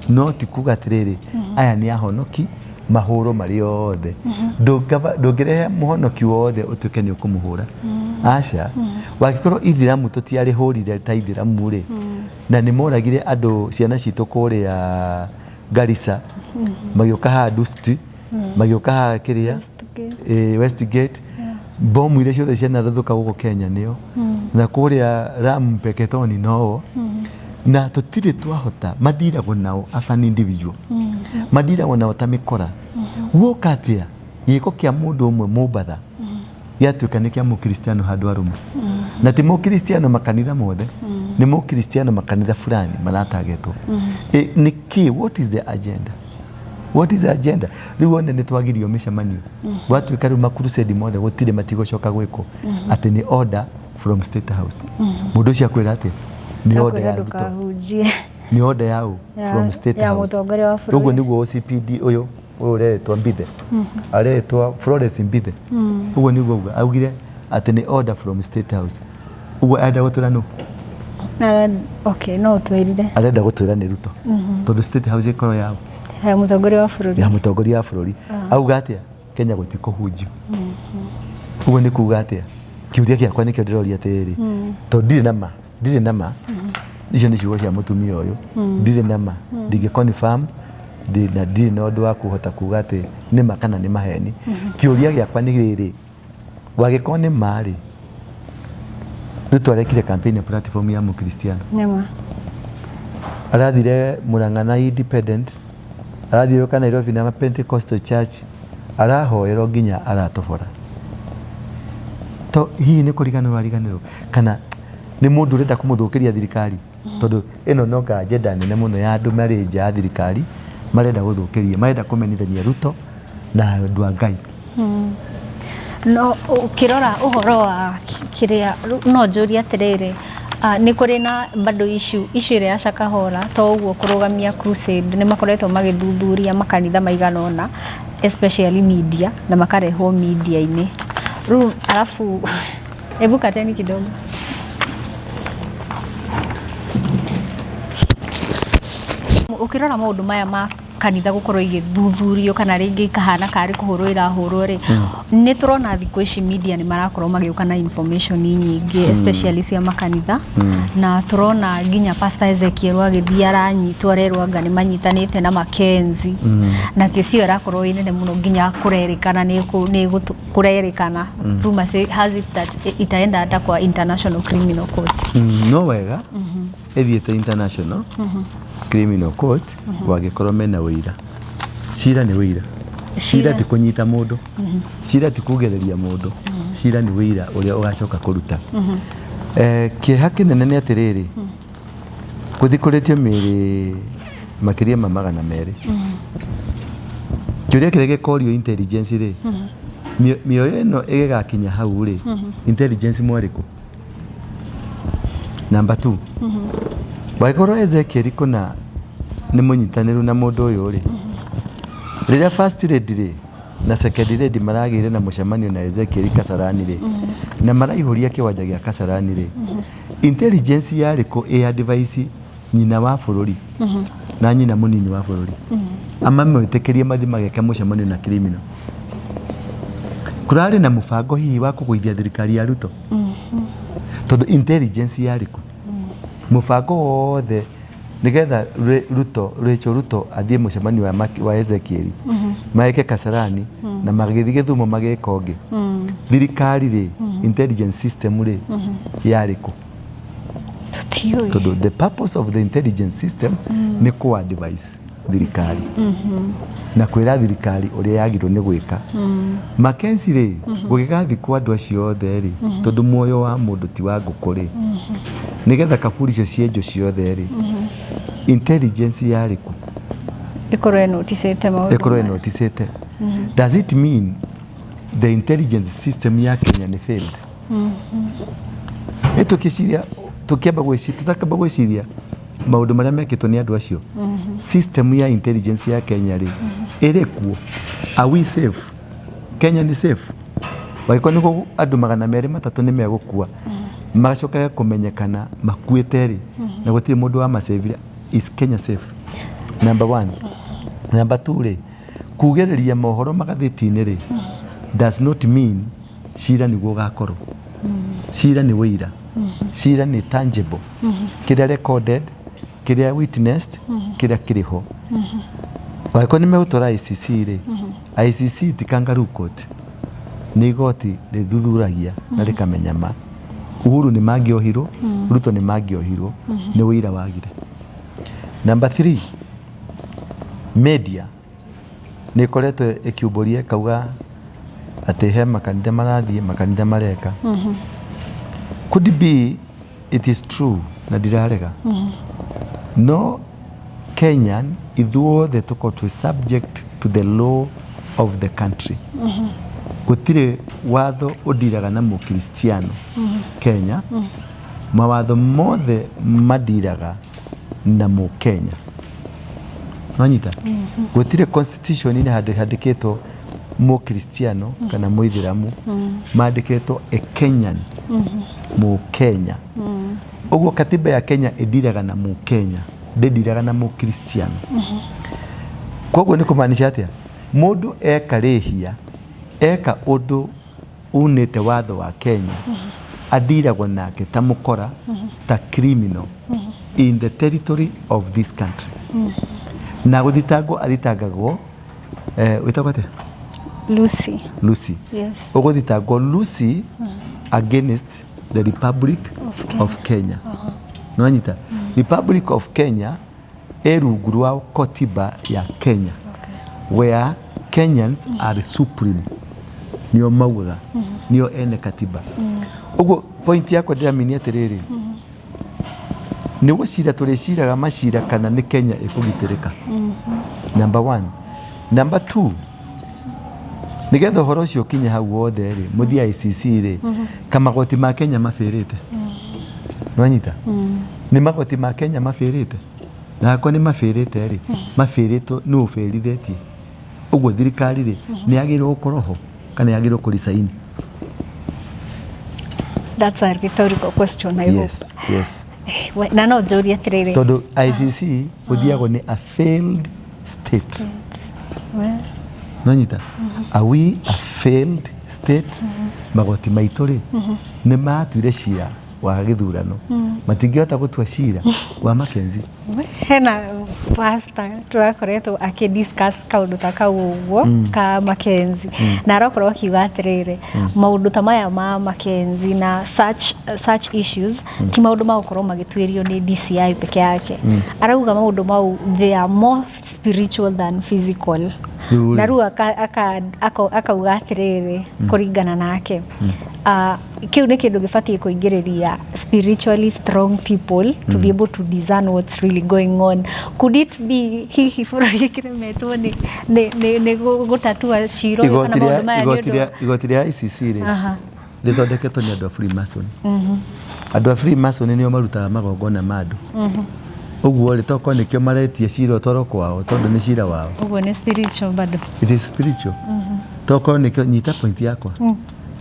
[SPEAKER 2] No ti kuga atĩrĩrĩ, aya nĩ ahonoki mahũrwo marĩ othe. Ndũngĩrehe mũhonoki wothe ũtuĩke nĩ ũkũmũhũra, aca. Wangĩkorwo ithiramu tũtiarĩhũrire ta ithiramu rĩ, na nĩ moragire andũ, ciana citũ kũrĩa Garissa, magĩũka haha Dusit, magĩũka haha kĩrĩa
[SPEAKER 1] Westgate.
[SPEAKER 2] Westgate, bomu iria ciothe cianarathũka gũkũ Kenya nĩo, na kũrĩa Lamu Mpeketoni noo, na tũtirĩ twahota. Madiragwo nao as an individual, madiragwo nao ta mĩkora. Guoka atĩa gĩko kĩa mũndũ ũmwe Mombatha gĩatuĩka nĩ kĩa mũkristiano handũ arũma, na ti mũkristiano makanitha mothe? Nĩ mũkristiano makanitha fulani maratagetwo. Nĩkĩ? What is the agenda? What is the agenda? Rĩu one nĩ twagirio mĩcemanio, gwatuĩka rĩu makurusedi mothe gũtirĩ, matigũcoka gwĩkwo, atĩ nĩ order from State House. Mũndũ ũcio akwĩra atĩ nĩ order ya
[SPEAKER 1] Akwĩra
[SPEAKER 2] Ruto.
[SPEAKER 1] Ndũkahunjie.
[SPEAKER 2] Nĩ order ya ũ? From State
[SPEAKER 1] Ya
[SPEAKER 2] House.
[SPEAKER 1] Mũtongoria wa bũrũri.
[SPEAKER 2] Ũguo nĩguo OCPD ũyũ ũretwo Mbithe, aretwo Florence Mbithe, ũguo nĩguo auga, augire atĩ nĩ order from State House. Ũguo arenda gũtwĩra nũ?
[SPEAKER 1] Okay, no ũtwĩrire.
[SPEAKER 2] Arenda gũtwĩra nĩ Ruto, tondũ State House ĩkorwo yao.
[SPEAKER 1] Ya mũtongoria wa bũrũri.
[SPEAKER 2] Ya mũtongoria wa bũrũri. Auga atĩa? Kenya gũtikũhunjio. Ũguo nĩ kuga atĩa? Kĩũria gĩakwa nĩkĩo ndĩroria atĩrĩrĩ, tondũ ndirĩ na ma, ndirĩ na ma, icio nĩ ciugo cia mũtumia ũyũ, ndirĩ na ma, ndingĩ confirm na ndirĩ na ũndũ wa kũhota kuga atĩ nĩ ma kana nĩ maheni. Kĩũria gĩakwa nĩ rĩrĩ, wagĩkorwo nĩ ma rĩ, Ruto arekire campaign ya platform ya mũkristiano.
[SPEAKER 1] Nĩma.
[SPEAKER 2] Arathire Murang'a na Independent, arathiũrũrũka Nairobi na Pentecostal Church, arahoerwo nginya aratobora. To hihi nĩ kũriganĩrwo ariganĩrwo, kana nĩ mũndũ ũrenda kũmũthũkĩria thirikari? Tondũ ĩno no ka agenda nene mũno ya andũ marĩ nja ya thirikari, marenda gũthũkĩria, marenda kũmenithania Ruto na andũ a Ngai.
[SPEAKER 1] No ũkĩrora ũhoro wa kĩrĩa, no njũrie atĩrĩrĩ, nĩ kũrĩ na bado issue ĩrĩa ya Shakahola, to ũguo kũrũgamia crusade, nĩ makoretwo magĩthuthuria makanitha maigana ũna, especially media, na makarehwo media-inĩ rĩu. Alafu hebu kateni kidogo. Ũkĩrora maũndũ maya ma kanitha gũkorwo igĩthuthurio kana rĩngĩ ikahana karĩ kũhũrwo irahũrwo rĩ, nĩ tũrona thikũ ici media nĩ marakorwo magĩũka na information nyingĩ, especially cia makanitha, na tũrona nginya Pastor Ezekiel agĩthiĩ aranyitwo, arerwo anga nĩ manyitanĩte na Mackenzie, na kesi ĩyo ĩrakorwo ĩ nene mũno, nginya kũrerĩkana nĩ kũrerĩkana, rumor has it that itaenda hata kwa International Criminal Court.
[SPEAKER 2] No wega ĩthiĩte International Criminal Court wangĩkorwo mena ũira. Cira nĩ ũira. Cira ti kũnyita mũndũ, cira ti kugereria mũndũ, cira nĩ ũira ũrĩa ũgacoka kũruta. Kĩeha kĩnene nĩ atĩrĩrĩ, gũthikũrĩtio mĩĩrĩ makĩria ma 200. Kĩũria kĩrĩa gĩkorio intelligence rĩ, mĩoyo ĩno ĩgĩgakinya hau rĩ, intelligence mwarĩ kũ? Number two, wangĩkorwo Ezekiel kũna nĩ mũnyitanĩru na mũndũ ũyũ rĩ, rĩrĩa first lady rĩ na second lady maragĩire na mũcemanio na Ezekiel Kasarani rĩ, na maraihũria kĩwanja gĩa Kasarani rĩ, intelligence yarĩ kũ ĩ advice nyina wa bũrũri na nyina mũnini wa bũrũri amamwĩtĩkĩrie mathiĩ mageke mũcemanio na criminal? Kũrarĩ na mũbango hihi wa kũgũithia thirikari ya Ruto, tondũ intelligence yarĩ kũ mũbango wothe nigetha Ruto, Rachel Ruto athiĩ mũcemanio wa Ezekiel mageke Kasarani na magĩthiĩ Gĩthumo magĩka ũngĩ? Thirikari rĩ, intelligence system rĩ, yarĩ kũ?
[SPEAKER 1] Tũtiũĩ.
[SPEAKER 2] Tondũ the purpose of the intelligence system nĩ kũ advise thirikari na kwĩra thirikari ũrĩa yagĩrĩirwo nĩ gwĩka. Mackenzie rĩ, gũgĩgathikwo andũ acio othe rĩ, tondũ muoyo wa mũndũ ti wa ngũkũ rĩ, nĩgetha kaburi icio cienjwo ciothe rĩ, intelligence yarĩ kũ?
[SPEAKER 1] Ĩkorwo ĩnoticĩte maũndũ
[SPEAKER 2] ĩkorwo
[SPEAKER 1] maya.
[SPEAKER 2] Ĩnoticĩte. Does it mean the intelligence system ya Kenya nĩ failed? Nĩ tũkĩciria, tũkĩamba gwĩciria, tũtakamba gwĩciria maũndũ marĩa mekĩtwo nĩ andũ acio, system ya intelligence ya Kenya rĩ, ĩrĩ kuo? Are we safe? Kenya nĩ safe? Wangĩkorwo nĩ andũ 203 nĩ megũkua, magacoka kũmenyekana makuĩte rĩ, na gũtirĩ mũndũ wamacĩvire, is Kenya safe? Number one. Number two rĩ, kugĩrĩria mohoro magathĩti-inĩ rĩ, does not mean cira nĩguo ũgakorwo. Cira nĩ wĩira, cira nĩ tangible, kĩrĩa recorded, kĩrĩa witnessed, kĩrĩa kĩrĩ ho. Wangĩkorwo nĩ megũtwara ICC rĩ, ICC ti kangaroo court, nĩ igoti rĩthuthuragia na rĩkamenya ma. Uhuru nĩ mangĩohirwo, Ruto nĩ mangĩohirwo, nĩ wĩira wagire. Number three, media nĩ ĩkoretwo ĩkiumbũria ĩkauga atĩ he makanitha marathiĩ, makanitha mareka. Could be it is true. Na ndirarega, no Kenyan ithuothe tũkorwo twĩ subject to the law of the country. Gũtirĩ watho ũndiraga na Mũkristiano Kenya. Mawatho mothe mandiraga na Mũkenya. Nwanyita? Gũtirĩ constitution-inĩ handũ handĩkĩtwo Mũkristiano kana Mũithĩramu, mandĩkĩtwo a Kenyan, Mũkenya. Ũguo katiba ya Kenya ĩndiraga na Mũkenya, ndĩndiraga na Mũkristiano. Koguo nĩ kũmaanisha atĩa? Mũndũ eka rĩhia, eka ũndũ unĩte watho wa Kenya, adiragwo nake ta mũkora, ta criminal in the territory of this country, na gũthitangwo athitangagwo, wĩtagwo atĩa?
[SPEAKER 1] Lucy.
[SPEAKER 2] Lucy.
[SPEAKER 1] Yes.
[SPEAKER 2] Ũgũthitangwo Lucy against the Republic
[SPEAKER 1] of Kenya.
[SPEAKER 2] Of Kenya. Nĩwanyita? Republic of Kenya ĩ rungu rwa katiba ya Kenya, where Kenyans are supreme, nĩo maugaga, nĩo ene katiba. Ũguo point yakwa ndĩramini atĩrĩrĩ, nĩ gũcira tũrĩciraga macira kana nĩ Kenya ĩkũgitĩrĩka, number one. Number two, nĩgetha ũhoro ũcio ũkinye hau wothe rĩ, mũthiĩ ICC rĩ, kamagoti ma Kenya mabĩrĩte. Nĩwanyita? Nĩ magoti ma Kenya mabĩrĩte, na akorwo nĩ mabĩrĩte rĩ, mabĩrĩtwo nĩ ũbĩrithĩtie. Ũguo thirikari rĩ, nĩ yagĩrĩirwo gũkorwo ho kana yagĩrĩirwo kũricaini?
[SPEAKER 1] That's a rhetorical question, I hope.
[SPEAKER 2] Yes.
[SPEAKER 1] Na no njũrie atĩrĩrĩ.
[SPEAKER 2] Tondũ ICC gũthiagwo nĩ a failed state.
[SPEAKER 1] Well,
[SPEAKER 2] Nonyita? Are we a failed state? Magoti maitũ rĩ, nĩ matuire cira wa gĩthurano, matingĩhota gũtua cira wa Mackenzie?
[SPEAKER 1] Hena pastor tũrakoretwo akĩ-discuss kaũndũ ta kau ũguo ka Mackenzie, na arakorwo akiuga atĩrĩrĩ, maũndũ ta maya ma Mackenzie na such issues ti maũndũ ma gũkorwo magĩtuĩrio nĩ DCI peke yake. Arauga maũndũ mau, they are more spiritual than physical.
[SPEAKER 2] Rĩu rĩ.
[SPEAKER 1] Na rĩu akauga atĩrĩrĩ, kũringana nake, kĩu nĩ kĩndũ gĩbatiĩ kũingĩrĩria spiritually strong people to be able to discern what's really going on. Could it be hihi bũrũri ĩkĩremetwo nĩ gũtatua cira ũyũ kana
[SPEAKER 2] Igoti
[SPEAKER 1] maũndũ
[SPEAKER 2] rĩa
[SPEAKER 1] maya nĩ
[SPEAKER 2] igoti
[SPEAKER 1] ũndũ
[SPEAKER 2] rĩa igoti rĩa ICC rĩ, rĩthondeketwo nĩ andũ a Freemason. Andũ a Freemason nĩo marutaga magongona ma andũ. Ũguo rĩ, tokorwo nĩkĩo maretia cira ũtwarwo kwao, tondũ nĩ cira wao.
[SPEAKER 1] Ũguo nĩ spiritual bado.
[SPEAKER 2] It is spiritual. Tokorwo nĩkĩo, nyita point yakwa,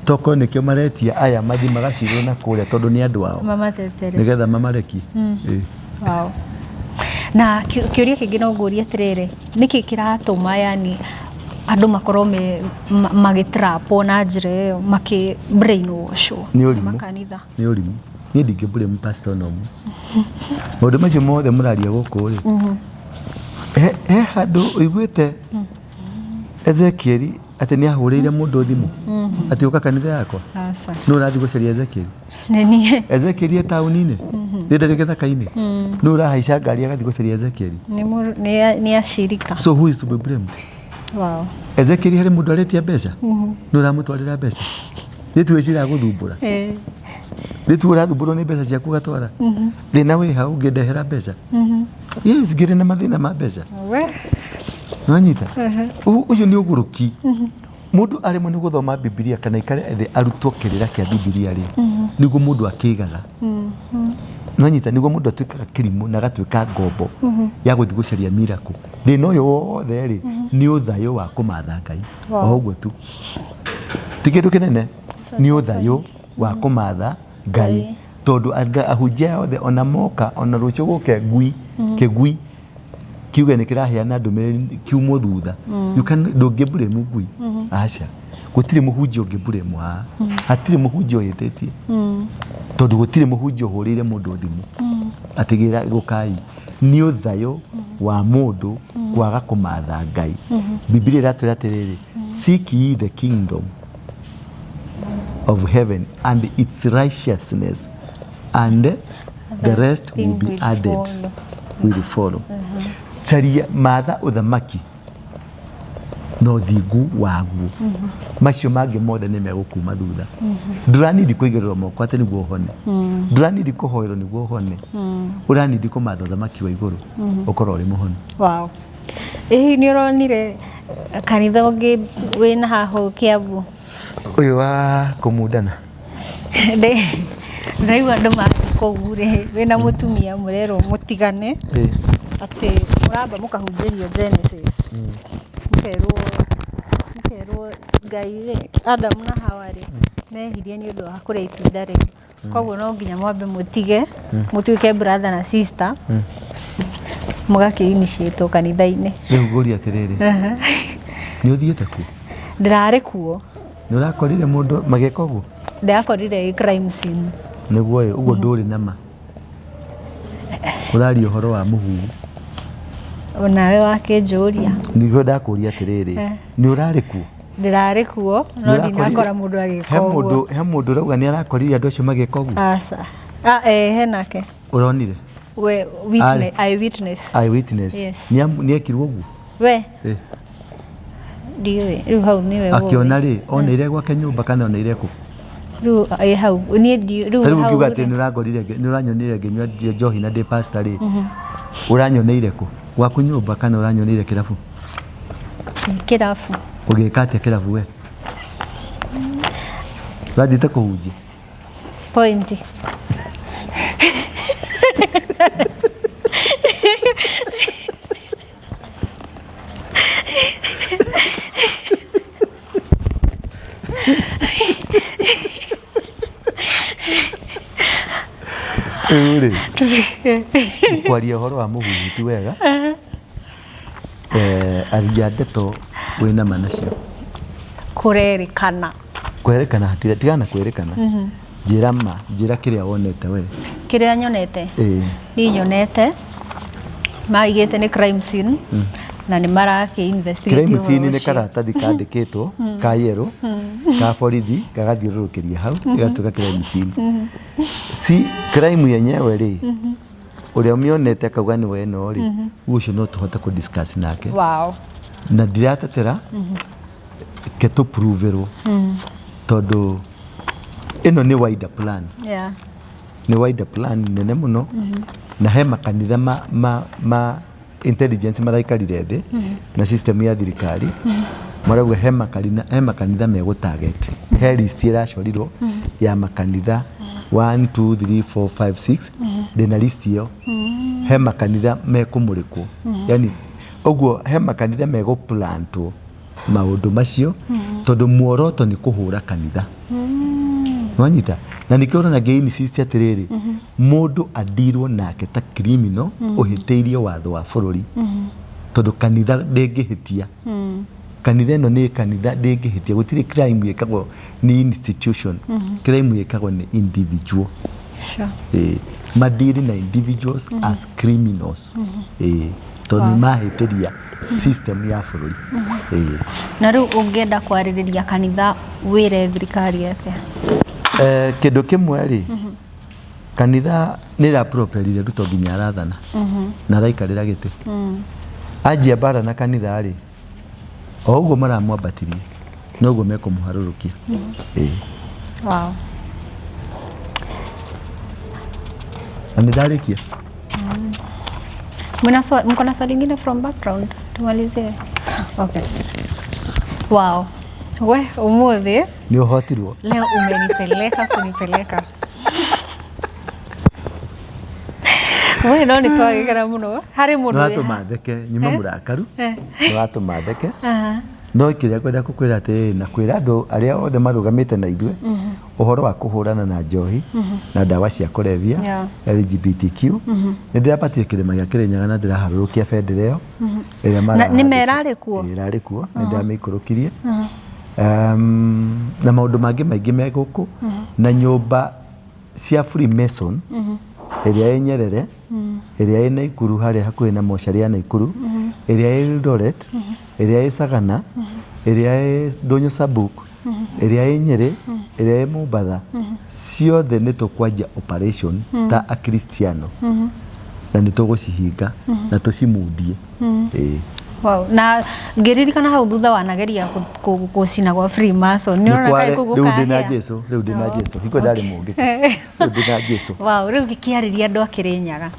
[SPEAKER 2] tokorwo nĩkĩo maretia aya mathi magacirwo na kũrĩa, tondũ nĩ andũ ao.
[SPEAKER 1] Mamatetere.
[SPEAKER 2] Nĩgetha mamarekie. Ĩĩ.
[SPEAKER 1] Wow. Na kĩũria kĩngĩ no ngũrie atĩrĩrĩ, nĩkĩ kĩratũma yani andũ makorwo me magĩtrapwo na njĩra ĩyo, makĩ brainwashwo
[SPEAKER 2] Nĩ ũrimũ.
[SPEAKER 1] makanitha?
[SPEAKER 2] Nĩ ũrimũ. Niĩ ndingĩ blame pastor ona ũmwe. Maũndũ macio mothe mũraria gũkũ rĩ, he handũ ũiguĩte Ezekieli atĩ nĩ ahũrĩire mũndũ thimũ atĩ ũka kanitha yakwa?
[SPEAKER 1] Aca.
[SPEAKER 2] Nũ ũrathiĩ gũcaria Ezekieli?
[SPEAKER 1] Nĩ niĩ.
[SPEAKER 2] Ezekieli e taũni-inĩ, nĩ ndarĩ gĩthaka-inĩ. Nũ ũrahaica ngari agathiĩ gũcaria Ezekieli?
[SPEAKER 1] Nĩ acirika.
[SPEAKER 2] So who is to be blamed?
[SPEAKER 1] Wow.
[SPEAKER 2] Ezekieli harĩ mũndũ aretia mbeca? Nũ ũramũtwarĩra mbeca? Nĩ tuĩ cirakũthumbũra. Nĩ tu ũrathumbũrwo nĩ mbeca ciaku ũgatwara thĩna wĩ hau. Ũngĩndehera mbeca, yes, ngĩrĩ na mathĩna ma mbeca.
[SPEAKER 1] We.
[SPEAKER 2] Nĩwanyita? Ũcio nĩ ũgũrũki. Mũndũ aremwo nĩ gũthoma Bibilia kana ikare thĩ arutwo kĩrĩra kĩa Bibilia rĩ, nĩguo mũndũ akĩgaga. Nĩwanyita? Nĩguo mũndũ atuĩkaga kĩrimũ na agatuĩka ngombo ya gũthiĩ gũcaria miracle. Thĩna ũyũ wothe rĩ, nĩ ũthayũ wa kũmatha Ngai. O ũguo tu, ti kĩndũ kĩnene, nĩ ũthayũ wa kũmatha Ngai, tondũ ahunjia aya othe ona moka, ona rũciũ gũke ngui kĩgui kiuge nĩ kĩraheana ndũmĩrĩri kiumwo thutha, you can, ndũngĩ blame ngui. Aca, gũtirĩ mũhunjia ũngĩ blame haha. Hatirĩ mũhunjia ũhĩtĩtie, tondũ gũtirĩ mũhunjia ũhũrĩire mũndũ thimũ atĩ gĩra gũkai. Nĩ ũthayũ wa mũndũ kwaga kũmatha Ngai. Bibilia ĩratwĩra atĩrĩrĩ, "Seek ye the kingdom of heaven and its righteousness, and the rest will be
[SPEAKER 1] will
[SPEAKER 2] added."
[SPEAKER 1] Follow.
[SPEAKER 2] Will follow. Caria, matha ũthamaki. Na ũthingu waguo, macio mangĩ mothe nĩ megũkuma thutha. Ndũranindi kũigĩrĩrwo moko atĩ nĩguo ũhone, ndũranindi kũhoerwo nĩguo ũhone, ũranindi kũmatha ũthamaki wa igũrũ ũkorwo ũrĩ mũhonu.
[SPEAKER 1] Wow. Ĩ hihi nĩ ũronire kanitha ũngĩ wĩna haha ũũ Kiambu?
[SPEAKER 2] Ũyũ wa kũmundana?
[SPEAKER 1] Ndaigua andũ ma kũu rĩ, wĩna mũtumia mũrerwo mũtigane, atĩ mũramba mũkahunjĩrio Genesis, mũkerwo Ngai rĩ, Adamu na Hawa rĩ, mehirie nĩ ũndũ wa kũrĩa itunda rĩu, koguo no nginya mwambe mũtige, mũtuĩke brother na sister, mũgakĩ initiate kanitha-inĩ.
[SPEAKER 2] Rĩu ngũria atĩrĩrĩ, nĩ ũthiĩte kuo?
[SPEAKER 1] Ndĩrarĩ kuo.
[SPEAKER 2] Nĩ ũrakorire mũndũ magĩka ũguo?
[SPEAKER 1] Ndĩrakorire ĩ crime scene.
[SPEAKER 2] Nĩguo ĩ, ũguo ndũrĩ na ma. Ũraria ũhoro wa mũhuhu.
[SPEAKER 1] Onawe wakĩnjũria.
[SPEAKER 2] Nĩguo ndakũria atĩrĩrĩ, nĩ ũrarĩ kuo?
[SPEAKER 1] Ndĩrarĩ kuo, no ndinakora mũndũ agĩka ũguo.
[SPEAKER 2] He mũndũ ũrauga nĩ arakorire andũ acio magĩka ũguo?
[SPEAKER 1] Aca. Ah, eh, henake.
[SPEAKER 2] Ũronire?
[SPEAKER 1] We, witness, eye witness.
[SPEAKER 2] Eye witness.
[SPEAKER 1] Yes.
[SPEAKER 2] Nĩ ekirwo ũguo?
[SPEAKER 1] We. Ndiũĩ, rĩu hau nĩwe ũĩ.
[SPEAKER 2] Akĩona rĩ, oneire gwake nyũmba kana oneire kũ?
[SPEAKER 1] Rĩu ĩ hau, niĩ ndiũĩ, rĩu
[SPEAKER 2] Ta rĩu
[SPEAKER 1] hau
[SPEAKER 2] ũngiuga atĩ
[SPEAKER 1] rĩ.
[SPEAKER 2] nĩ ũrangorire nĩ ũranyonire ngĩnyua njohi na ndĩ pastor rĩ, ũranyoneire kũ? Gwaku nyũmba kana ũranyoneire kĩrabu?
[SPEAKER 1] Kĩrabu.
[SPEAKER 2] Ũgĩka atĩa kĩrabu we? Ũrathiĩte kũhunjia?
[SPEAKER 1] Point.
[SPEAKER 2] Rĩu rĩ, kwaria ũhoro wa mũhuhu ti wega. Aria ndeto wĩna ma nacio.
[SPEAKER 1] Kũrerĩkana.
[SPEAKER 2] Kwerĩkana hatirĩ, tigana na kwĩrĩkana. Njĩra ma, njĩra kĩrĩa wonete we.
[SPEAKER 1] Kĩrĩa nyonete?
[SPEAKER 2] Ĩĩ.
[SPEAKER 1] Niĩ nyonete maigĩte nĩ crime scene na nĩ marakĩ investigate
[SPEAKER 2] Crime
[SPEAKER 1] ũhoro
[SPEAKER 2] scene nĩ
[SPEAKER 1] ũcio.
[SPEAKER 2] karatathi kandĩkĩtwo ka yellow ka borithi gagathiũrũrũkĩria hau gagatuĩka crime scene. Si crime yenyewe rĩ, ũrĩa ũmĩonete akauga nĩ we ĩno rĩ, ũcio no tũhote kũ discuss nake. Na ndiratetera ke tũ prove-ĩrwo tondũ ĩno nĩ wider plan. Nĩ wider plan nene mũno na he makanitha ma intelligence maraikarire thĩ na system ya thirikari marauga he makanitha megũ target, he list ĩracorirwo ya makanitha 1 2 3 4 5 6, ndĩna list ĩyo. He makanitha mekũmũrĩkwo, yani ũguo he makanitha megũplantwo maũndũ macio tondũ muoroto nĩ kũhũra kanitha. Nwanyita? Na nĩkĩo ũrona ngĩ insist atĩrĩrĩ, mũndũ andirwo nake ta criminal ũhĩtĩirie watho wa bũrũri, tondũ kanitha ndĩngĩhĩtia. Kanitha ĩno nĩ kanitha ndĩngĩhĩtia, gũtirĩ crime ĩkagwo nĩ institution, crime ĩkagwo nĩ individual. Ĩĩ, madiri na individuals as criminals. Ĩĩ, tondũ nĩ mahĩtĩria system ya bũrũri. Ĩĩ.
[SPEAKER 1] Na rĩu ũngĩenda kwarĩrĩria kanitha wĩre thirikari atĩa?
[SPEAKER 2] Kĩndũ kĩmwe rĩ, kanitha nĩ ĩraproperire Ruto nginya arathana na araikarĩra gĩtĩ. Anjia mbara na kanitha rĩ, o ũguo maramwambatirie noguo mekũmũharũrũkia. Ĩĩ. Na nĩ ndarĩkia.
[SPEAKER 1] Mko na swali lingine from background? Tumalizie. Okay. Wow. We, umuthi.
[SPEAKER 2] Nĩ ũhotirwo.
[SPEAKER 1] Leo umenipeleka kunipeleka. We no nĩ twagĩkena mũno. Harĩ mũndũ
[SPEAKER 2] Nĩ
[SPEAKER 1] wĩ
[SPEAKER 2] watũma theke, nyuma mũrakaru. Nĩ watũma theke.
[SPEAKER 1] Aha.
[SPEAKER 2] No kĩrĩa ngwenda gũkwĩra atĩrĩrĩ, na kwĩra andũ arĩa othe marũgamĩte na ithuĩ, ũhoro wa kũhũrana na njohi na ndawa cia kũrebia, LGBTQ, nĩ ndĩrambatire kĩrĩma gĩa Kĩrĩnyaga na ndĩraharũrũkia bendera ĩyo ĩrĩa
[SPEAKER 1] Na nĩ ma ĩrarĩ kuo?
[SPEAKER 2] Ĩĩ, ĩrarĩ kuo, nĩ ndĩramĩikũrũkirie. Na maũndũ mangĩ maingĩ me gũkũ, na nyũmba cia Freemason ĩrĩa ĩ Nyerere, ĩrĩa ĩ Naikuru harĩa hakuhĩ na mocarĩ ya Naikuru, ĩrĩa ĩ Eldoret, ĩrĩa ĩ Sagana, ĩrĩa ĩ Ndũnyũ Sabuk, ĩrĩa ĩ Nyĩrĩ, ĩrĩa ĩ Mombatha, ciothe nĩ tũkwanjia operation ta Akristiano na nĩ tũgũcihinga na tũcimundie. Ĩĩ.
[SPEAKER 1] Wow. Na ngĩririkana hau thutha wanageria gũcina gwa Freemason. Nĩ ũrona kaĩ kũu
[SPEAKER 2] Rĩu ndĩ na
[SPEAKER 1] gũkahĩa?
[SPEAKER 2] Jesu, rĩu ndĩ na Jesu. Hingo ndarĩ mũngĩ, rĩu ndĩ na Jesu.
[SPEAKER 1] Wow, rĩu gĩkĩarĩria andũ a Kĩrĩnyaga.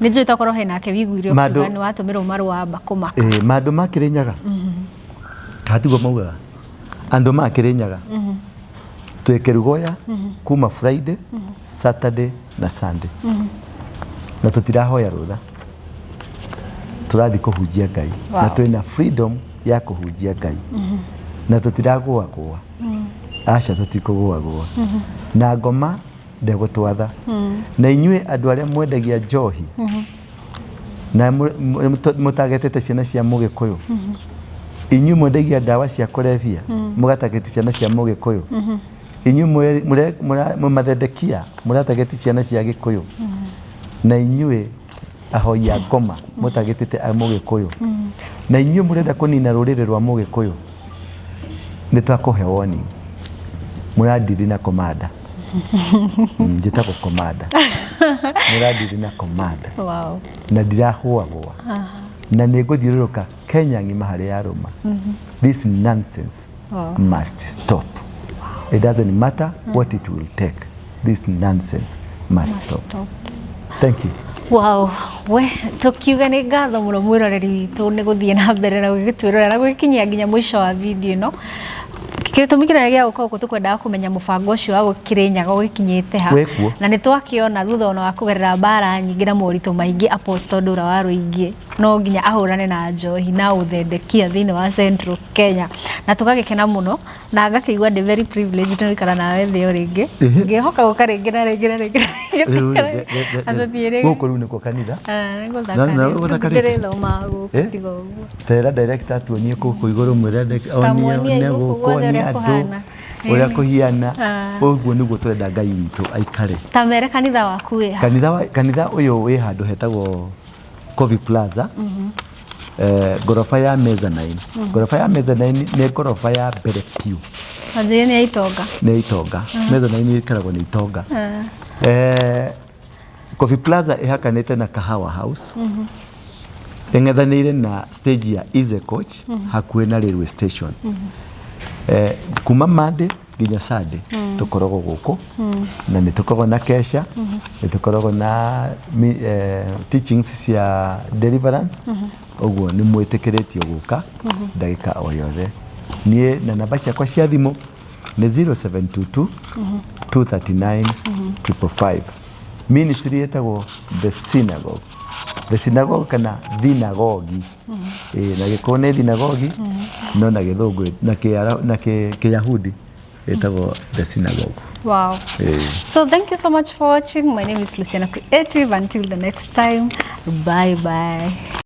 [SPEAKER 1] Nĩ njũĩ tokorwo hena ake wiguire ũkiuga nĩ watũmĩrwo marũa amba kũmaka.
[SPEAKER 2] Ĩĩ, mandũ ma Kĩrĩnyaga, katiguo maugaga andũ ma Kĩrĩnyaga, twĩ Kĩrugoya kuma Friday, Saturday na Sunday, na tũtirahoya rũtha, tũrathiĩ kũhunjia Ngai. Na twĩna freedom ya kũhunjia Ngai na tũtiragũagũa, aca, tũtikũgũagũa na ngoma ndegũtwatha. Na inyuĩ andũ arĩa mwendagia njohi na mũtagetete ciana cia Mũgĩkũyũ, inyuĩ mwendagia ndawa cia kũrebia mũgatageti ciana cia Mũgĩkũyũ, inyuĩ mũmathendekia mũratageti ciana cia Gĩkũyũ, na inyuĩ ahoi a ngoma mũtagĩtĩte a Mũgĩkũyũ, na inyuĩ mũrenda kũnina rũrĩrĩ rwa Mũgĩkũyũ, nĩ twakũhe warning. Mũrandiri na komanda. Njĩtagwo komanda, mũrandiri na komanda. Na ndirahũagũa na nĩ ngũthiũrũrũka Kenya ng'ima harĩa yarũma. This nonsense must stop. It doesn't matter what it will take, this nonsense must stop.
[SPEAKER 1] Stop.
[SPEAKER 2] Thank you.
[SPEAKER 1] Wow, we tukiuga nĩ ngatho mũno mwĩroreri witũ nĩ gũthiĩ na mbere na gũgĩtwĩrorera na gũgĩkinyia nginya mũico wa video ĩno. Gĩtũmi kĩnene gĩa gũka gũkũ, tũkwendaga kũmenya mũbango ũcio wa Kĩrĩnyaga ũgĩkinyĩte ha.
[SPEAKER 2] Wĩkuo.
[SPEAKER 1] Na nĩ twakĩona thutha ona wa kũgerera mbara nyingĩ na moritũ maingĩ, Apostle Ndũra wa Rũingĩ no nginya ahũrane na njohi na ũthendekia thĩinĩ wa Central Kenya, na tũgagĩkena mũno na ngakĩigua ndĩ very privileged nĩ gũikara nawe thĩ o rĩngĩ. Ngĩhoka gũka rĩngĩ na rĩngĩ na rĩngĩ na
[SPEAKER 2] Rĩu
[SPEAKER 1] rĩngĩ. Na tũthiĩ rĩngĩ.
[SPEAKER 2] Gũkũ rĩu nĩkuo kanitha.
[SPEAKER 1] Ah, nĩ
[SPEAKER 2] Na gũthakarĩte.
[SPEAKER 1] Ndĩrĩthomaga gũkũ
[SPEAKER 2] Eh?
[SPEAKER 1] tiga ũguo.
[SPEAKER 2] Tera director atuonie gũkũ igũrũ, mwĩre
[SPEAKER 1] Ta
[SPEAKER 2] onie
[SPEAKER 1] muonie
[SPEAKER 2] one
[SPEAKER 1] gũkũ
[SPEAKER 2] gũkũ,
[SPEAKER 1] guothe
[SPEAKER 2] onie
[SPEAKER 1] ũrĩa
[SPEAKER 2] andũ
[SPEAKER 1] kũhana.
[SPEAKER 2] ũrĩa
[SPEAKER 1] Ĩni.
[SPEAKER 2] kũhiana.
[SPEAKER 1] Ah.
[SPEAKER 2] Ũguo nĩguo tũrenda Ngai witũ aikare.
[SPEAKER 1] Ta mere kanitha waku wĩ ha?
[SPEAKER 2] Kanitha ũyũ wĩ handũ hetagwo Coffee Plaza, ngoroba ya mezzanine. Ngoroba ya mezzanine nĩ ngoroba ya mbere piũ.
[SPEAKER 1] Wanjĩrĩria nĩ ya itonga.
[SPEAKER 2] Nĩ itonga, mezzanine ĩkaragwo nĩ itonga. Coffee Plaza ĩhakanĩte na Kahawa House, ĩng'ethanĩire na stage ya Easy Coach, hakuhĩ na railway station. Kuma Monday nginya Sunday tũkoragwo gũkũ, na nĩ tũkoragwo na kesha, nĩ tũkoragwo na teachings cia deliverance. Ũguo nĩ mwĩtĩkĩrĩtio gũka ndagĩka o yothe. Niĩ na namba ciakwa cia thimũ nĩ 0722 239 555. Ministry ĩtagwo The Synagogue, The Synagogue kana thinagogi. Ĩĩ, na Gĩkũyũ nĩ thinagogi, no na Gĩthũngũ na na Kĩyahudi ĩtagwo The Synagogue. Ĩĩ.
[SPEAKER 1] So thank you so much for watching. My name is Luciana Creative. Until the next time, bye bye.